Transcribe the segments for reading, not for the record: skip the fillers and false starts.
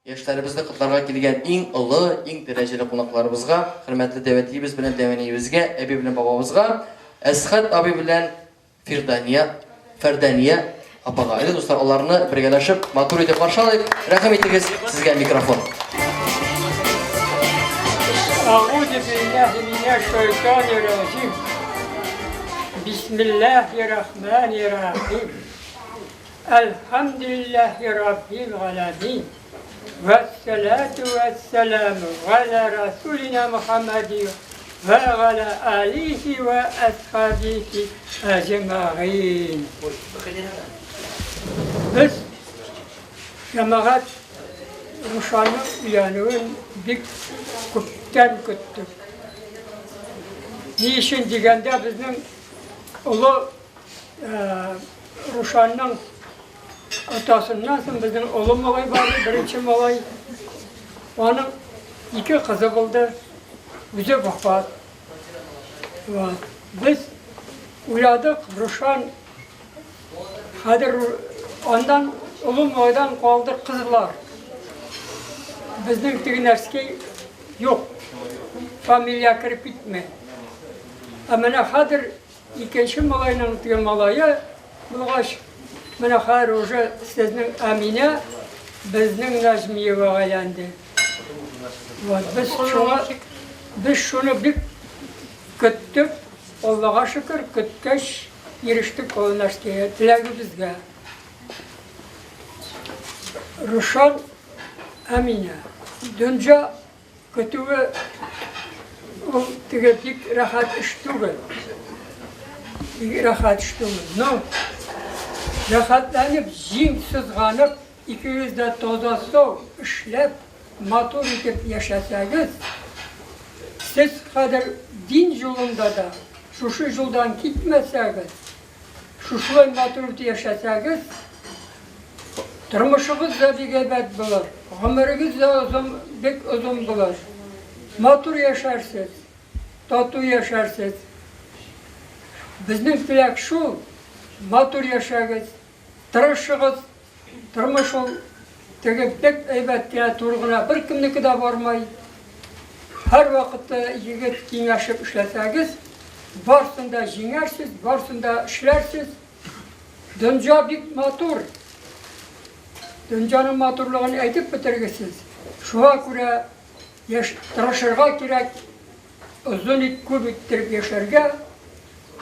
Яшьләребезне котларга килгән иң олы, иң дәрәҗәле кунакларыбызга, хөрмәтле дәвәтиебез белән дәвәниебезгә, әби белән бабабызга, Әсхәт абый белән Фирдания, Фәрдәния апага. Әйдә, дуслар, аларны бергәләшеп матур итеп каршы алыйк. Рәхим итегез, сезгә микрофон. Әгъузу биллаһи минәш шайтанир раҗим. Бисмиллаһир рахманир рахим. Әлхәмдүлилләһи раббил галәмин. Вәссәләтү вәссәламү галә расулина Мухаммади вә галә алихи вә әсхабихи әҗмәгыйн. Без җәмәгать Рушанның өйләнүен бик күптән көттек. Ни өчен дигәндә, безнең олы Рушанның атасыннан соң безнең олы малай бар, беренче малай. Аның ике кызы булды, үзе вафат. Вот. Без уйладык, Рушан хәзер аннан олы малайдан калды кызлар. Безнең теге нәрсәгә юк. Фамилия кереп китми. Ә менә хәзер Икенче малайның теге малае булгач, менә хәзер уже сезнең Әминә безнең Нәҗмиевага әйләнде. Вот, без шуңа, без шуны бик көттек, Аллага шөкер, көткәч ирештек ул нәрсәгә, теләгебезгә. Рушан Әминә. Дөнҗа Көтүе ул теге бик рәхәт эш түгел. Бик рәхәт эш түгел. Но рәхәтләнеп, җиң сызганып, икегез дә таза сау эшләп, матур итеп яшәсәгез, сез хәзер дин юлында да шушы юлдан китмәсәгез, Шушылай матур итеп яшәсәгез, тормышыгыз да бик әйбәт булыр, гомерегез дә озын, бик озын булыр. Матур яшәрсез, тату яшәрсез. Безнең теләк шул, матур яшәгез, тырышыгыз. Тормыш ул теге бик әйбәт кенә, туры гына беркемнеке дә бармый. Һәрвакытта егет киңәшеп эшләсәгез, барсын да җиңәрсез, барсын да эшләрсез. Дөнья бик матур. Дөньяның матурлыгын әйтеп бетергесез. Шуңа күрә яшь тырышырга кирәк. Озын ит күп иттереп яшәргә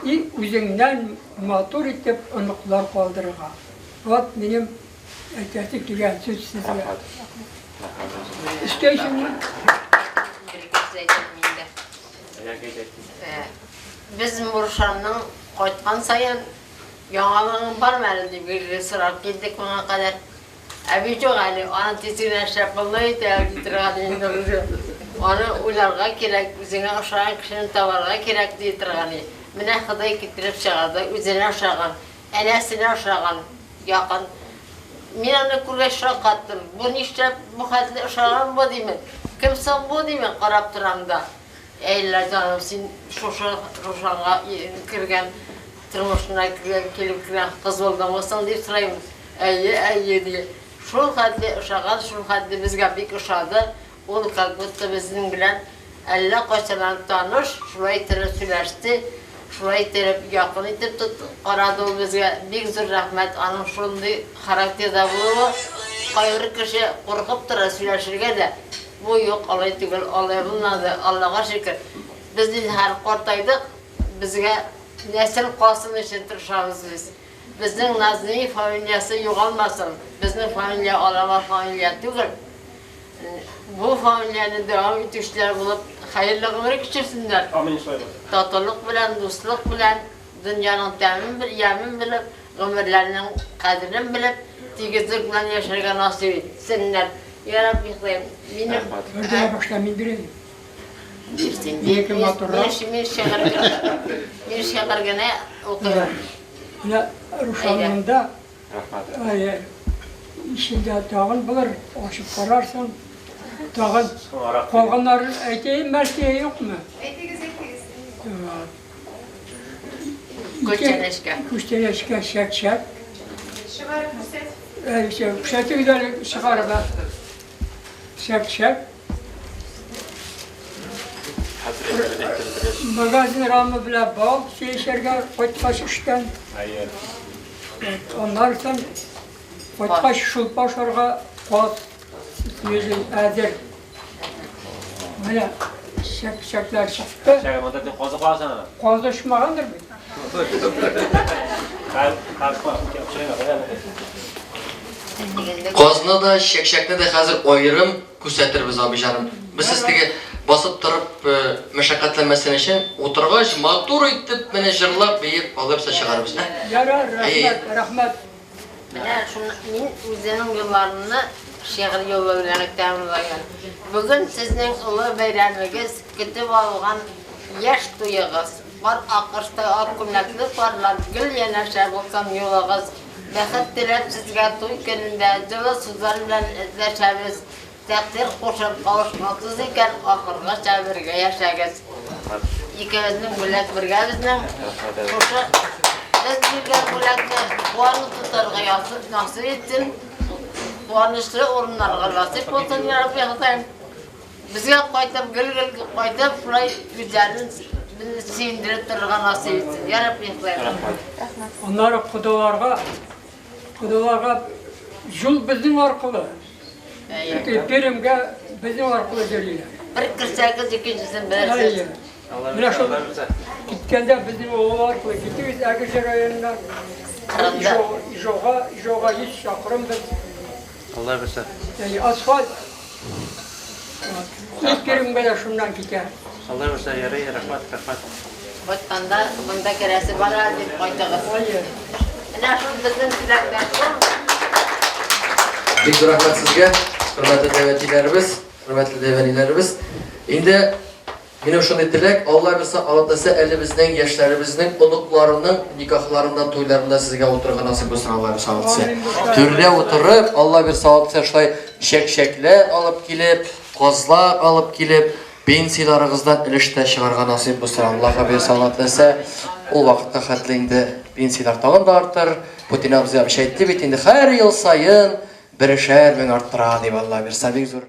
и үзеңнән матур итеп оныклар калдырырга. Вот минем әйтәсе килгән сүз сезгә. Өстәйсеңме? Бер-ике сүз әйтәм мин дә. Без Муршанның кайткан саен яңалыгың бармы әле дип гел сорап килдек моңа кадәр. Ә бит юк әле, аны тиз генә эшләп булмый икән, ди торган инде уже. Аны уйларга кирәк, үзеңә ошаган кешене табарга кирәк, ди торган. Менә Ходай китереп чыгарды, үзенә ошаган, әнәсенә ошаган, якын. Мин аны күргәч шаккаттым. Бу нишләп бу хәтле ошаган бу, димен. Кем соң бу, димен, карап торам да. Әй, җаным, син шушы Рушанга кергән, тормышына кергән, килеп кергән кыз булдыңмы соң, дип сорыйм. Әйе, әйе, ди. Шул хәтле ошаган, шул хәтле безгә бик ошады. Ул как будто безнең белән әллә кайчаннан таныш, шулай иттереп сөйләште, шулай иттереп якын итеп тот карады ул безгә. Бик зур рәхмәт аның шундый характерда булуы. Кайбер кеше куркып тора сөйләшергә дә. Бу юк, алай түгел, алай булмады, Аллага шөкер. Без инде хәзер картайдык, безгә нәсел калсын өчен тырышабыз без. Безнең Назми фамилиясе югалмасын. Безнең фамилия алама фамилия түгел. Бу фамилияне дәвам итүчеләр булып, хәерле гомер кичерсеннәр. Амин, шулай булсын. Татулык белән, дуслык белән, дөньяның тәмен, ямен белеп, гомерләренең кадерен белеп, тигезлек белән яшәргә насыйп итсеннәр. Я Рабби Ходаем, минем... Бер башта мин бирәм. Бирсен. Минеке матуррак. Мин шигырь мин шигырь генә укыйм. Менә Рушанның да эчендә тагын булыр, ачып карарсың. Тагын калганнарын әйтәем, бәлки, юкмы? Әйтегез, әйтегез. Күчтәнәчкә. Күчтәнәчкә чәк-чәк. Чыгарып күрсәт. Күрсәтегез әле, чыгарып. Чәк-чәк. Магазин рамы белән бал чәй эчәргә кайткач эштән. Әйе. Аннан соң кайткач шулпа ашарга каз свежий әзер. Менә чәк-чәкләр чыкты. Чәк монда дип казы каласың аны. Каз очмагандыр бит. Казны да, чәкчәкне дә хәзер аерым күрсәтербез, абыйҗаным. Без сез теге басып торып э, мәшәкатьләнмәсен өчен, утыргач, матур итеп менә җырлап, биеп, алырса чыгарбыз. Ә? Ярар, рәхмәт, рәхмәт. Менә шуны мин үземнең юлларымны шигырь юлы белән тәмамлаган. Бүген сезнең олы бәйрәмегез, көтеп алган яшь туегыз. Пар аккоштай ак күлмәкле парлар, гел янәшә булсын юлыгыз. Бәхет теләп сезгә туй көнендә җылы сүзләр белән эзләшәбез. Тәкъдир кушып кавышмаксыз икән, ахыргача бергә яшәгез. Икебезнең бүләк бергә безнең. Шушы без биргән бүләкне куанып тотарга язсын, насыйп итсен. Куанычлы урыннарга насыйп булсын, я Рабби Ходаем. Безгә кайтып, гел-гел кайтып, шулай үзләрен безне сөендереп торырга насыйп итсен. Я Рабби Ходаем. Аннары кодаларга, кодаларга юл безнең аркылы. Пермгә безнең аркылы йөриләр. Бер керсәгез, икенчесен белерсез. Менә шул киткәндә безнең авыл аркылы китегез Әгерҗе районына. Ижауга, Ижауга 100 чакрым без. Алла бирсә. Әйе, асфальт. Ит Пермгә дә шуннан китә. Алла бирсә, ярый, рәхмәт, рәхмәт. Кайтканда монда керәсе бар әле дип кайтыгыз. Менә шул безнең теләкләр шул. Бик зур рәхмәт сезгә, хөрмәтле дәүәтиләребез, хөрмәтле дәүәниләребез. Инде минем шундый теләк, Алла бирсә, Алла теләсә, әле безнең яшьләребезнең, оныкларының никахларында, туйларында сезгә утырырга насыйп булсын, Алла бирсә, Алла теләсә. Түрдә утырып, Алла бирсә, Алла теләсә, шулай чәк-чәкләр алып килеп, казлар алып килеп, Пенсияләрегездән өлеш тә чыгарга насыйп булсын, Аллаһы боерса, Алла теләсә, ул вакытка хәтле инде пенсияләр тагын да артыр. Путин абзый әйтте бит инде, һәр ел саен берешәр мең арттыра дип, Алла боерса, бик зур.